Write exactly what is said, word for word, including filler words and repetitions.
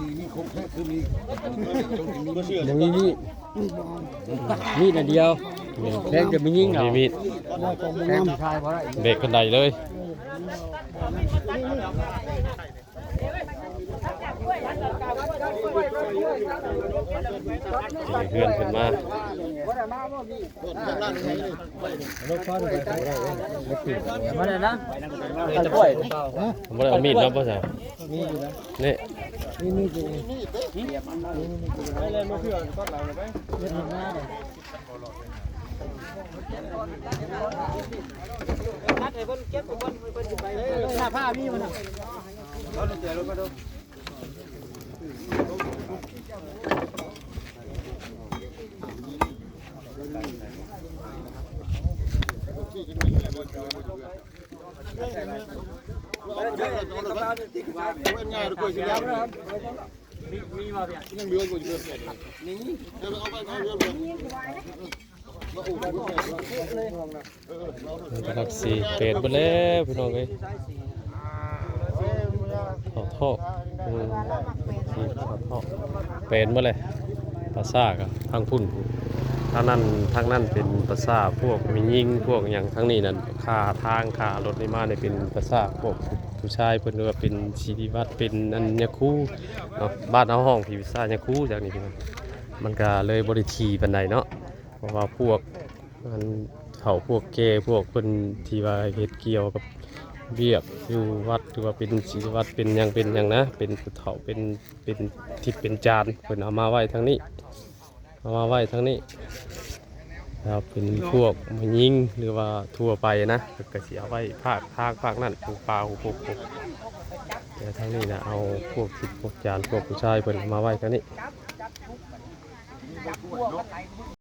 มีของแท้คือมี บ่มีมีด มีดอันเดียว แทงจะไม่ยิงเอา มีมีด แทงผู้ชายบ่ได้ เบรกกันไดเลย เพื่อนเพิ่นมา มาเลยนะ บ่ได้เอามีดเนาะ พ่อจ๋า นี่ หลักสี่แปดเบิดแล้วพี่น้องเอ้ย เขาเทาะ อืม เขาเทาะ แปดเบิดเลย ภาษาก็ทางพุ่น ทางนั้น ทางนั้นเป็นภาษาพวกแม่ญิง พวกหยัง ทางนี้นั่น ค่าทาง ค่ารถนี่มานี่เป็นภาษาพวกผู้ชายเพิ่น หรือว่าเป็นสิริวัฒน์ เป็นอันยาคูเนาะ บ้านเฮาฮ้องผีภาษายาคู จากนี้พี่น้อง มันก็เลยบ่ได้ถี่ปานใดเนาะ เพราะว่าพวกอันเฒ่าพวกแก่ พวกเพิ่นที่ว่าเฮ็ดเกี่ยวกับเวียกอยู่วัด หรือว่าเป็นสิริวัฒน์ เป็นหยัง เป็นหยังนะ เป็นผู้เฒ่า เป็น เป็นทิพย์เป็นจาน เพิ่นเอามาไว้ทางนี้ เอามาไว้ทางนี้ ครับ เป็นพวกแม่ญิง หรือว่าทั่วไปนะ ก็สิเอาไว้ภาคทางภาคนั้น ผู้ป่าผู้พวก แต่ทางนี้นะ เอาพวกทิพย์พวกจาน พวกผู้ชายเพิ่นเอามาไว้ทางนี้